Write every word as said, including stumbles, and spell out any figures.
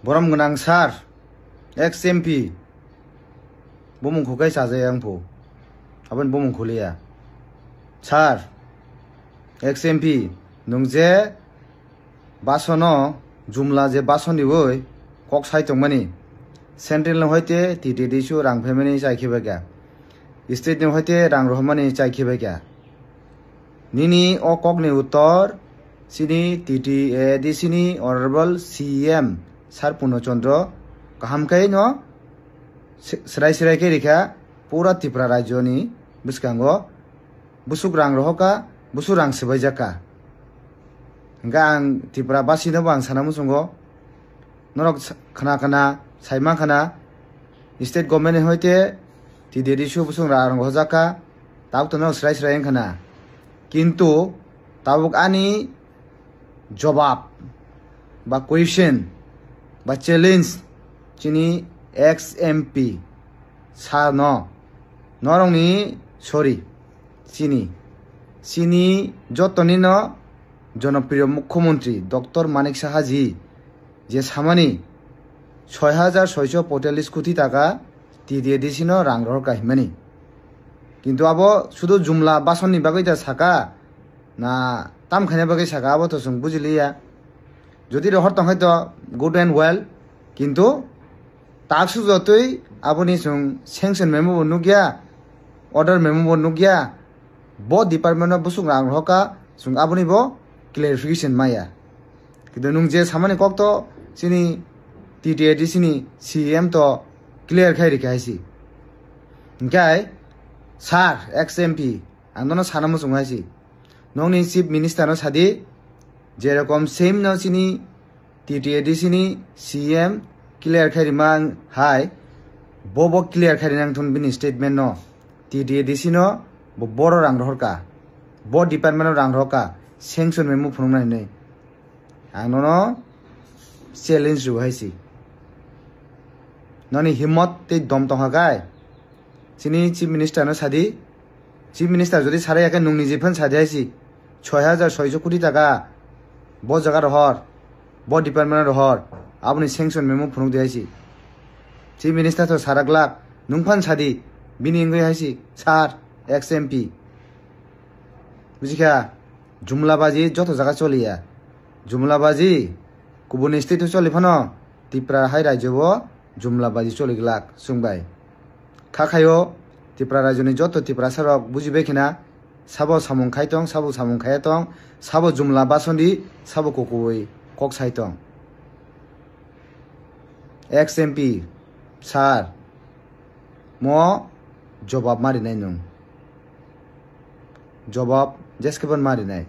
Borom gwnang sir, ex M P, bumung khukai chajai ang phu, aboni bumung khuliya. Sir, ex M P, nwng je basono jumla je basoni oi kok sai tongmani, central ni hoite T T D C o rang phaimani chai khe baikha, state ni hoite rang rohormani chai khe baikha. Nini o kokni uttor chini T T A D C ni Honorable C M Sir Purno Chandra kaham khe no se-, srai srai khe rikha pura Tripura rajyoni bwskango busuk rang rohorkha, busuk rang swbaijakha. Hwnkhe ang Tripura basino bo ang sana muchungo, norok sa-, khna khna, saima khna, state government ni hoite T T D C o busuk rang rohorjakha, tabuk to norok srai srai wngkha na. Kintu tabuk ani jobab ba question ba challenge chini ex M P sir no, norokni, sorry, chini, chini jotoni no jonopriyo mukhyamantri Doctor Manik Saha ji je samani soi hajar soiso poitallis koti taka T T A D C no rang rohorkha hinmani. Kintu abo sudu jumla basonni bagwi da saka na tam khaina bagwi saka, abo to chwng bujiliya. Jodi rohor tongkhai to good and well, kintu tak sujotwi aboni chwng sanction memo bo nukya, order memo bo nukya, bo department o busuk rang rohorkha, chwng aboni bo clarification maya. Kintu nwng je samani kok to chini T T A D C ni C M to clear khai rikha hai si. Hwnkhe sir, ex M P, ang nono sana muchung hai si. Nokni chief minister no sadi, jerokom same no chini T T A D C ni C M clear khai rima hai, bo bo clear khai rinang thun bini statement no. T T A D C no bo boro rang rohorkha, bo department no rang rohorkha, sanction memo phunuknani hinwi. Ang nono challenge rw hai si. Noni himmot tei dom tongkha kai? Chini chief minister no sadi, chief minister jodi sarai yakhe nwng niji phan sadi hai si, soi hajar soiso koti taka bo jaga rohor, bo department rohor, aboni sanction memo phunuk di hai si. Chief minister to sarak lak, nwng phan sadi, bini wngwi hai si, sir, ex M P. Bujikha, jumla baji joto jaga choliya. Jumla baji kubuni state o choli phano Tripura hai rajyo o jumla baji choli glak chwng bai. Kha khaio Tripura rajyoni joto Tiprasa rok bujibai khina sabo samung khai tong, sabo samung khaya tong, sabo jumla basoni, sabo kukuwi kok sai tong. Ex M P sir, mo jobab ma rinai nwng. Jobab jeskhe ban ma rinai.